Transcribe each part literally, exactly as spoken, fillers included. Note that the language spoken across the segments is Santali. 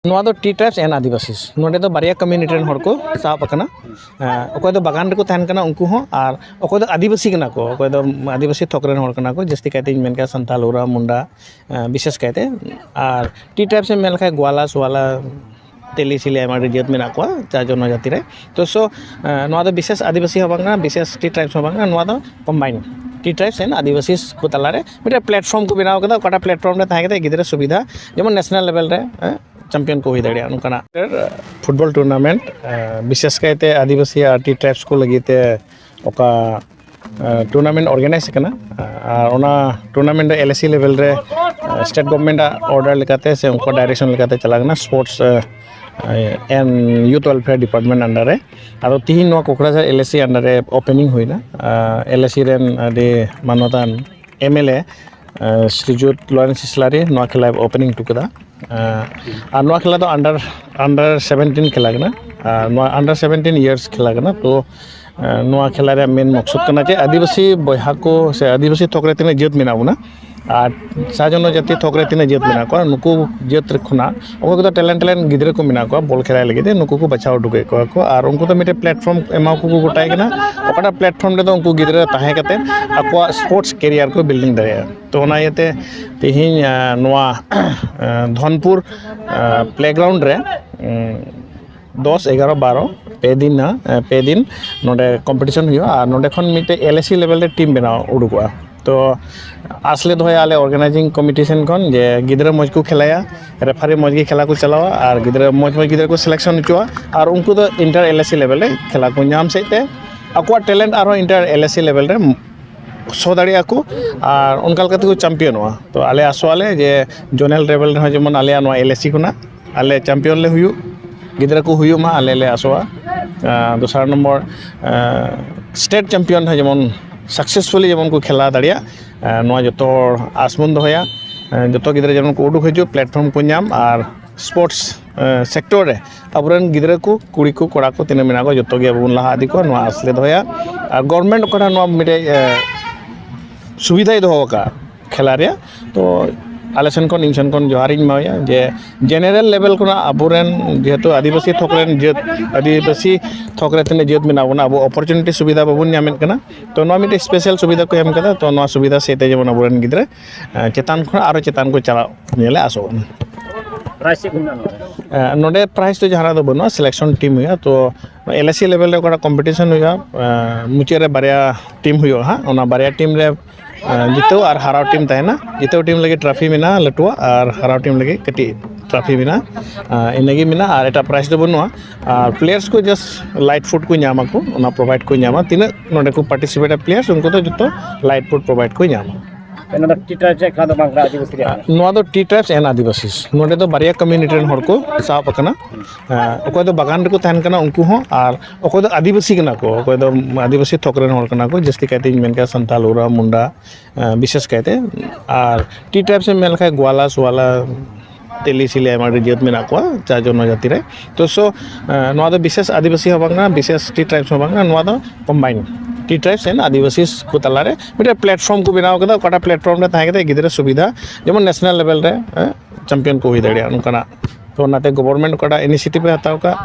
ᱱᱚᱣᱟ ᱫᱚ Tea Tribes and ᱟᱹᱫᱤᱵᱟᱹᱥᱤ, ᱱᱚᱰᱮ ᱫᱚ ᱵᱟᱨᱭᱟ ᱠᱚᱢᱤᱭᱩᱱᱤᱴᱤ ᱨᱮᱱ ᱦᱚᱲ ᱠᱚ ᱥᱟᱵ ᱟᱠᱟᱱᱟ᱾ ᱮᱸ, ᱚᱠᱚᱭ ᱫᱚ ᱵᱟᱜᱟᱱ ᱨᱮᱠᱚ ᱛᱟᱦᱮᱱ ᱠᱟᱱᱟ ᱩᱱᱠᱩ ᱦᱚᱸ, ᱟᱨ ᱚᱠᱚᱭ ᱫᱚ ᱟᱹᱫᱤᱵᱟᱹᱥᱤ ᱠᱟᱱᱟ ᱠᱚ, ᱚᱠᱚᱭ ᱫᱚ ᱟᱹᱫᱤᱵᱟᱹᱥᱤ ᱛᱷᱚᱠ ᱨᱮᱱ ᱦᱚᱲ ᱠᱟᱱᱟ ᱠᱚ, ᱡᱟᱹᱥᱛᱤ ᱠᱟᱭᱛᱮᱧ ᱢᱮᱱ ᱠᱮᱭᱟ ᱥᱟᱱᱛᱟᱞ, ᱳᱨᱟᱣ, ᱢᱩᱱᱰᱟ, ᱮᱸ, ᱵᱤᱥᱮᱥ ᱠᱟᱭᱛᱮ᱾ ᱟᱨ Tea Tribes ᱮᱢ ᱢᱮᱱ ᱞᱮᱠᱷᱟᱱ ᱜᱳᱣᱟᱞᱟ, ᱥᱳᱣᱟᱞᱟ, ᱛᱮᱞᱤ, ᱥᱤᱞᱤ, ᱟᱭᱢᱟ ᱰᱷᱮᱨ ᱡᱟᱹᱛ ᱢᱮᱱᱟᱜ ᱠᱚᱣᱟ ᱪᱟᱨ ᱡᱚᱱᱚᱡᱟᱛᱤ ᱨᱮ᱾ ᱛᱚ, so, ᱮᱸ, ᱱᱚᱣᱟ ᱫᱚ ᱵᱤᱥᱮᱥ ᱟᱹᱫᱤᱵᱟᱹᱥᱤ ᱦᱚᱸ ᱵᱟᱝ ᱠᱟᱱᱟ, ᱵᱤᱥᱮᱥ Tea Tribes ᱦᱚᱸ ᱵᱟᱝ ᱠᱟᱱᱟ, ᱱᱚᱣᱟ ᱫᱚ combine Tea Tribes and ᱟᱹᱫᱤᱵᱟᱹᱥᱤ ᱠᱚ ᱛᱟᱞᱟᱨᱮ ᱢᱤᱫᱴᱮᱱ platform ᱠᱚ ᱵᱮᱱᱟᱣ ᱠᱟᱫᱟ, ᱚᱠᱟᱴᱟᱜ platform ᱨᱮ ᱛᱟᱦᱮᱸ ᱠᱟᱛᱮ ᱜᱤᱫᱽᱨᱟᱹ ᱥᱩᱵᱤᱫᱷᱟ, ᱡᱮᱢᱚᱱ national level ᱨᱮ, ᱮᱸ, champion ᱠᱚ ᱦᱩᱭ ᱫᱟᱲᱮᱭᱟᱜᱼᱟ, ᱱᱚᱝᱠᱟᱱᱟᱜ᱾ ᱯᱷᱩᱴᱵᱚᱞ tournament, ᱮᱸ, ᱵᱤᱥᱮᱥ ᱠᱟᱭᱛᱮ ᱟᱹᱫᱤᱵᱟᱹᱥᱤ ᱟᱨ Tea Tribes ᱠᱚ ᱞᱟᱹᱜᱤᱫ ᱛᱮ ᱚᱠᱟ, ᱮᱸ, tournament organize ᱟᱠᱟᱱᱟ, ᱟᱨ ᱚᱱᱟ tournament ᱫᱚ LAC level ᱨᱮ, ᱮᱸ, state government ᱟᱜ order ᱞᱮᱠᱟᱛᱮ ᱥᱮ ᱩᱱᱠᱩᱣᱟᱜ direction ᱞᱮᱠᱟᱛᱮ ᱪᱟᱞᱟᱜ ᱠᱟᱱᱟ, sports, ᱮᱸ, and youth welfare department under ᱨᱮ᱾ ᱟᱫᱚ ᱛᱤᱦᱤᱧ ᱱᱚᱣᱟ ᱠᱚᱠᱲᱟᱡᱷᱟᱨ LAC under ᱨᱮ opening ᱦᱩᱭᱱᱟ᱾ ᱟᱸ, LAC ᱨᱮᱱ ᱟᱹᱰᱤ ᱢᱟᱱᱚᱛᱟᱱ MLA, ᱟᱸ, ᱥᱨᱤᱡᱩᱛ ᱞᱚᱨᱮᱱᱥ ᱤᱥᱞᱟᱨᱤ ᱱᱚᱣᱟ ᱠᱷᱮᱞᱟᱭ opening ᱦᱚᱴᱚ ᱠᱟᱫᱟ᱾ ᱟᱸ, ᱟᱨ ᱱᱚᱣᱟ ᱠᱷᱮᱞᱟ ᱫᱚ under, under seventeen ᱠᱷᱮᱞᱟ ᱠᱟᱱᱟ᱾ ᱟᱨ ᱱᱚᱣᱟ under seventeen years ᱠᱷᱮᱞᱟ ᱠᱟᱱᱟ᱾ ᱛᱚ, ᱟᱸ, ᱱᱚᱣᱟ ᱠᱷᱮᱞᱟ ᱨᱮᱭᱟᱜ main ᱢᱚᱠᱥᱚᱫ ᱠᱟᱱᱟ ᱡᱮ ᱟᱹᱫᱤᱵᱟᱹᱥᱤ ᱵᱚᱭᱦᱟ ᱠᱚ ᱥᱮ ᱟᱹᱫᱤᱵᱟᱹᱥᱤ ᱛᱷᱚᱠ ᱨᱮ ᱛᱤᱱᱟᱹᱜ ᱡᱟᱹᱛ ᱢᱮᱱᱟᱜ ᱵᱚᱱᱟ, ᱟᱨ ᱥᱟᱨ ᱡᱚᱱᱚᱡᱟᱛᱤ ᱛᱷᱚᱠ ᱨᱮ ᱛᱤᱱᱟᱹᱜ ᱡᱟᱹᱛ ᱢᱮᱱᱟᱜ ᱠᱚᱣᱟ, ᱱᱩᱠᱩ ᱡᱟᱹᱛ ᱨᱮ ᱠᱷᱚᱱᱟᱜ ᱚᱠᱚᱭ ᱠᱚᱫᱚ talent, talent ᱜᱤᱫᱽᱨᱟᱹ ᱠᱚ ᱢᱮᱱᱟᱜ ᱠᱚᱣᱟ ᱵᱚᱞ ᱠᱷᱮᱞᱟᱭ ᱞᱟᱹᱜᱤᱫ ᱛᱮ, ᱱᱩᱠᱩ ᱠᱚ ᱵᱟᱪᱷᱟᱣ ᱩᱰᱩᱠᱮᱫ ᱠᱚᱣᱟ ᱠᱚ᱾ ᱟᱨ ᱩᱱᱠᱩ ᱫᱚ ᱢᱤᱫᱴᱮᱱ platform ᱮᱢᱟ ᱠᱚ ᱠᱚ ᱜᱚᱴᱟᱭ ᱠᱟᱱᱟ, ᱚᱠᱟᱴᱟᱜ platform ᱨᱮᱫᱚ ᱩᱱᱠᱩ ᱜᱤᱫᱽᱨᱟᱹ ᱛᱟᱦᱮᱸ ᱠᱟᱛᱮ ᱟᱠᱚᱣᱟᱜ sports career ᱠᱚ building ᱫᱟᱲᱮᱭᱟᱜᱼᱟ᱾ ᱛᱚ, ᱚᱱᱟ ᱤᱭᱟᱹᱛᱮ ᱛᱮᱦᱮᱧ, ᱟᱸ, ᱱᱚᱣᱟ, ᱟᱸ, ᱫᱷᱚᱱᱯᱩᱨ, ᱟᱸ, playground ᱨᱮ, ᱩᱸ, ᱫᱚᱥ, ᱮᱜᱟᱨᱚ, ᱵᱟᱨᱚ, ᱯᱮ ᱫᱤᱱ, ᱦᱟᱸᱜ, ᱮ, ᱯᱮ ᱫᱤᱱ ᱱᱚᱰᱮ competition ᱦᱩᱭᱩᱜᱼᱟ᱾ ᱟᱨ ᱱᱚᱰᱮ ᱠᱷᱚᱱ ᱢᱤᱫᱴᱮᱡ LAC level ᱨᱮ team ᱵᱮᱱᱟᱣ ᱩᱰᱩᱠᱚᱜᱼᱟ᱾ ᱛᱚ, ᱟᱥ ᱞᱮ ᱫᱚᱦᱚᱭᱟ ᱟᱞᱮ organizing committee ᱥᱮᱱ ᱠᱷᱚᱱ ᱡᱮ ᱜᱤᱫᱽᱨᱟᱹ ᱢᱚᱡᱽ ᱠᱚ ᱠᱷᱮᱞᱟᱭᱟ, referee ᱢᱚᱡᱽ ᱜᱮ ᱠᱷᱮᱞᱟ ᱠᱚ ᱪᱟᱞᱟᱣᱟ, ᱟᱨ ᱜᱤᱫᱽᱨᱟᱹ ᱢᱚᱡᱽ ᱢᱚᱡᱽ ᱜᱤᱫᱽᱨᱟᱹ ᱠᱚ selection ᱦᱚᱪᱚᱜᱼᱟ, ᱟᱨ ᱩᱱᱠᱩ ᱫᱚ inter LAC level ᱨᱮ ᱠᱷᱮᱞᱟ ᱠᱚ ᱧᱟᱢ ᱥᱮᱫ ᱛᱮ ᱟᱠᱚᱣᱟᱜ talent ᱟᱨᱦᱚᱸ inter LAC level ᱨᱮ show ᱫᱟᱲᱮᱭᱟᱜᱼᱟ ᱠᱚ, ᱟᱨ ᱚᱱᱠᱟ ᱞᱮᱠᱟ ᱛᱮᱠᱚ championᱚᱜᱼᱟ᱾ ᱛᱚ, ᱟᱞᱮ ᱟᱥᱚᱜ ᱟᱞᱮ ᱡᱮ zonal level ᱨᱮᱦᱚᱸ ᱡᱮᱢᱚᱱ ᱟᱞᱮᱭᱟᱜ ᱱᱚᱣᱟ LAC ᱠᱷᱚᱱᱟᱜ ᱟᱞᱮ champion ᱞᱮ ᱦᱩᱭᱩᱜ, ᱜᱤᱫᱽᱨᱟᱹ ᱠᱚ ᱦᱩᱭᱩᱜ ᱢᱟ, ᱟᱞᱮ ᱞᱮ ᱟᱥᱚᱜᱼᱟ᱾ ᱟᱨ ᱫᱚᱥᱟᱨ ᱱᱚᱢᱵᱚᱨ, ᱟᱨ, state champion ᱦᱚᱸ ᱡᱮᱢᱚᱱ successfully ᱡᱮᱢᱚᱱ ᱠᱚ ᱠᱷᱮᱞᱟ ᱫᱟᱲᱮᱭᱟᱜ, ᱟᱨ ᱱᱚᱣᱟ ᱡᱚᱛᱚ ᱦᱚᱲ ᱟᱥ ᱵᱚᱱ ᱫᱚᱦᱚᱭᱟ᱾ ᱟᱨ ᱡᱚᱛᱚ ᱜᱤᱫᱽᱨᱟᱹ ᱡᱮᱢᱚᱱ ᱠᱚ ᱩᱰᱩᱠ ᱦᱤᱡᱩᱜ, platform ᱠᱚ ᱧᱟᱢ, ᱟᱨ sports, ᱟᱨ, sector ᱨᱮ ᱟᱵᱚᱨᱮᱱ ᱜᱤᱫᱽᱨᱟᱹ ᱠᱚ, ᱠᱩᱲᱤ ᱠᱚ, ᱠᱚᱲᱟ ᱠᱚ ᱛᱤᱱᱟᱹᱜ ᱢᱮᱱᱟᱜ ᱠᱚᱣᱟ, ᱡᱚᱛᱚ ᱜᱮ ᱟᱵᱚ ᱵᱚᱱ ᱞᱟᱦᱟ ᱤᱫᱤ ᱠᱚᱣᱟ, ᱱᱚᱣᱟ ᱟᱥ ᱞᱮ ᱫᱚᱦᱚᱭᱟ᱾ ᱟᱨ government ᱚᱠᱟᱴᱟᱜ ᱱᱚᱣᱟ ᱢᱤᱫᱴᱮᱡ, ᱟᱨ, ᱥᱩᱵᱤᱫᱷᱟᱭ ᱫᱚᱦᱚ ᱟᱠᱟᱫᱼᱟ ᱠᱷᱮᱞᱟ ᱨᱮᱭᱟᱜ, ᱛᱚ ᱟᱞᱮ ᱥᱮᱱ ᱠᱷᱚᱱ, ᱤᱧ ᱥᱮᱱ ᱠᱷᱚᱱ ᱡᱚᱦᱟᱨᱤᱧ ᱮᱢᱟᱣᱟᱭᱟ ᱡᱮ general level ᱠᱷᱚᱱᱟᱜ ᱟᱵᱚᱨᱮᱱ, ᱡᱮᱦᱮᱛᱩ ᱟᱹᱫᱤᱵᱟᱹᱥᱤ ᱛᱷᱚᱠ ᱨᱮᱱ ᱡᱟᱹᱛ, ᱟᱹᱫᱤᱵᱟᱹᱥᱤ ᱛᱷᱚᱠ ᱨᱮ ᱛᱤᱱᱟᱹᱜ ᱡᱟᱹᱛ ᱢᱮᱱᱟᱜ ᱵᱚᱱᱟ, ᱟᱵᱚ opportunity ᱥᱩᱵᱤᱫᱷᱟ ᱵᱟᱵᱚᱱ ᱧᱟᱢᱮᱫ ᱠᱟᱱᱟ᱾ ᱛᱚ ᱱᱚᱣᱟ ᱢᱤᱫᱴᱮᱡ special ᱥᱩᱵᱤᱫᱷᱟ ᱠᱚ ᱮᱢ ᱠᱟᱫᱟ᱾ ᱛᱚ ᱱᱚᱣᱟ ᱥᱩᱵᱤᱫᱷᱟ ᱥᱮᱫ ᱛᱮ ᱡᱮᱢᱚᱱ ᱟᱵᱚᱨᱮᱱ ᱜᱤᱫᱽᱨᱟᱹ, ᱮ, ᱪᱮᱛᱟᱱ ᱠᱷᱚᱱ ᱟᱨᱚ ᱪᱮᱛᱟᱱ ᱠᱚ ᱪᱟᱞᱟᱜ ᱱᱤᱭᱟᱹ ᱞᱮ ᱟᱥᱚᱜ ᱠᱟᱱᱟ᱾ ᱯᱨᱟᱭᱤᱡᱽ ᱪᱮᱫ ᱠᱚ ᱢᱮᱱᱟᱜᱼᱟ ᱱᱚᱰᱮ? ᱮ, ᱱᱚᱰᱮ ᱯᱨᱟᱭᱤᱡᱽ ᱫᱚ ᱡᱟᱦᱟᱱᱟᱜ ᱫᱚ ᱵᱟᱹᱱᱩᱜᱼᱟ, selection team ᱦᱩᱭᱩᱜᱼᱟ᱾ ᱛᱚ LAC level ᱨᱮ ᱚᱠᱟᱴᱟᱜ competition ᱦᱩᱭᱩᱜᱼᱟ, ᱮ, ᱢᱩᱪᱟᱹᱫ ᱨᱮ ᱵᱟᱨᱭᱟ team ᱦᱩᱭᱩᱜᱼᱟ ᱦᱟᱸᱜ, ᱚᱱᱟ ᱵᱟᱨᱭᱟ team ᱨᱮ, ᱮ, ᱡᱤᱛᱟᱹᱣ ᱟᱨ ᱦᱟᱨᱟᱣ team ᱛᱟᱦᱮᱱᱟ᱾ ᱡᱤᱛᱟᱹᱣ team ᱞᱟᱹᱜᱤᱫ trophy ᱢᱮᱱᱟᱜᱼᱟ ᱞᱟᱹᱴᱩᱣᱟᱜ, ᱟᱨ ᱦᱟᱨᱟᱣ team ᱞᱟᱹᱜᱤᱫ ᱠᱟᱹᱴᱤᱡ trophy ᱢᱮᱱᱟᱜᱼᱟ᱾ ᱮ, ᱤᱱᱟᱹᱜᱮ ᱢᱮᱱᱟᱜᱼᱟ, ᱟᱨ ᱮᱴᱟᱜ ᱯᱨᱟᱭᱤᱡᱽ ᱫᱚ ᱵᱟᱹᱱᱩᱜᱼᱟ᱾ ᱟᱨ players ᱠᱚ just light food ᱠᱚ ᱧᱟᱢ ᱟᱠᱚ, ᱚᱱᱟ provide ᱠᱚ ᱧᱟᱢᱟ᱾ ᱛᱤᱱᱟᱹᱜ ᱱᱚᱰᱮ ᱠᱚ participate players, ᱩᱱᱠᱩ ᱫᱚ ᱡᱚᱛᱚ light food provide ᱠᱚ ᱧᱟᱢᱟ᱾ ᱱᱚᱣᱟ ᱫᱚ T tribes ᱨᱮᱭᱟᱜ ᱠᱷᱮᱞᱟ ᱫᱚ ᱵᱟᱝ ᱠᱟᱱᱟ, ᱟᱹᱫᱤᱵᱟᱹᱥᱤ ᱨᱮᱭᱟᱜ ᱠᱟᱱᱟ᱾ ᱱᱚᱣᱟ ᱫᱚ T tribes and ᱟᱹᱫᱤᱵᱟᱹᱥᱤ, ᱱᱚᱰᱮ ᱫᱚ ᱵᱟᱨᱭᱟ community ᱨᱮᱱ ᱦᱚᱲ ᱠᱚ ᱥᱟᱵ ᱟᱠᱟᱱᱟ᱾ ᱮᱸ, ᱚᱠᱚᱭ ᱫᱚ ᱵᱟᱜᱟᱱ ᱨᱮᱠᱚ ᱛᱟᱦᱮᱱ ᱠᱟᱱᱟ ᱩᱱᱠᱩ ᱦᱚᱸ, ᱟᱨ ᱚᱠᱚᱭ ᱫᱚ ᱟᱹᱫᱤᱵᱟᱹᱥᱤ ᱠᱟᱱᱟ ᱠᱚ, ᱚᱠᱚᱭ ᱫᱚ ᱟᱹᱫᱤᱵᱟᱹᱥᱤ ᱛᱷᱚᱠ ᱨᱮᱱ ᱦᱚᱲ ᱠᱟᱱᱟ ᱠᱚ, ᱡᱟᱹᱥᱛᱤ ᱠᱟᱭᱛᱮᱧ ᱢᱮᱱ ᱠᱮᱭᱟ ᱥᱟᱱᱛᱟᱞ, ᱳᱨᱟᱣ, ᱢᱩᱱᱰᱟ, ᱮᱸ, ᱵᱤᱥᱮᱥ ᱠᱟᱭᱛᱮ᱾ ᱟᱨ T tribes ᱮᱢ ᱢᱮᱱ ᱞᱮᱠᱷᱟᱱ ᱜᱳᱣᱟᱞᱟ, ᱥᱳᱣᱟᱞᱟ, ᱛᱮᱞᱤ, ᱥᱤᱞᱤ, ᱟᱭᱢᱟ ᱰᱷᱮᱨ ᱡᱟᱹᱛ ᱢᱮᱱᱟᱜ ᱠᱚᱣᱟ ᱪᱟᱨ ᱡᱚᱱᱚᱡᱟᱛᱤ ᱨᱮ᱾ ᱛᱚ so, ᱮᱸ, ᱱᱚᱣᱟ ᱫᱚ ᱵᱤᱥᱮᱥ ᱟᱹᱫᱤᱵᱟᱹᱥᱤ ᱦᱚᱸ ᱵᱟᱝ ᱠᱟᱱᱟ, ᱵᱤᱥᱮᱥ T tribes ᱦᱚᱸ ᱵᱟᱝ ᱠᱟᱱᱟ, ᱱᱚᱣᱟ ᱫᱚ combine T tribes and ᱟᱹᱫᱤᱵᱟᱹᱥᱤ ᱠᱚ ᱛᱟᱞᱟᱨᱮ ᱢᱤᱫᱴᱮᱱ platform ᱠᱚ ᱵᱮᱱᱟᱣ ᱠᱟᱫᱟ, ᱚᱠᱟᱴᱟᱜ platform ᱨᱮ ᱛᱟᱦᱮᱸ ᱠᱟᱛᱮ ᱜᱤᱫᱽᱨᱟᱹ ᱥᱩᱵᱤᱫᱷᱟ, ᱡᱮᱢᱚᱱ national level ᱨᱮ, ᱮᱸ, champion ᱠᱚ ᱦᱩᱭ ᱫᱟᱲᱮᱭᱟᱜᱼᱟ ᱱᱚᱝᱠᱟᱱᱟᱜ᱾ ᱛᱚ ᱚᱱᱟᱛᱮ government ᱚᱠᱟᱴᱟᱜ initiative ᱮ ᱦᱟᱛᱟᱣ ᱠᱟᱜ,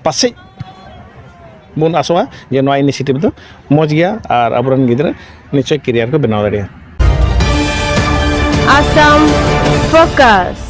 ᱯᱟᱥᱮᱡ ᱵᱚᱱ ᱟᱥᱚᱜᱼᱟ ᱡᱮ ᱱᱚᱣᱟ initiative ᱫᱚ ᱢᱚᱡᱽ ᱜᱮᱭᱟ ᱟᱨ ᱟᱵᱚᱨᱮᱱ ᱜᱤᱫᱽᱨᱟᱹ ᱱᱤᱥᱪᱚᱭ career ᱠᱚ ᱵᱮᱱᱟᱣ ᱫᱟᱲᱮᱭᱟᱜᱼᱟ᱾ Assam Focus.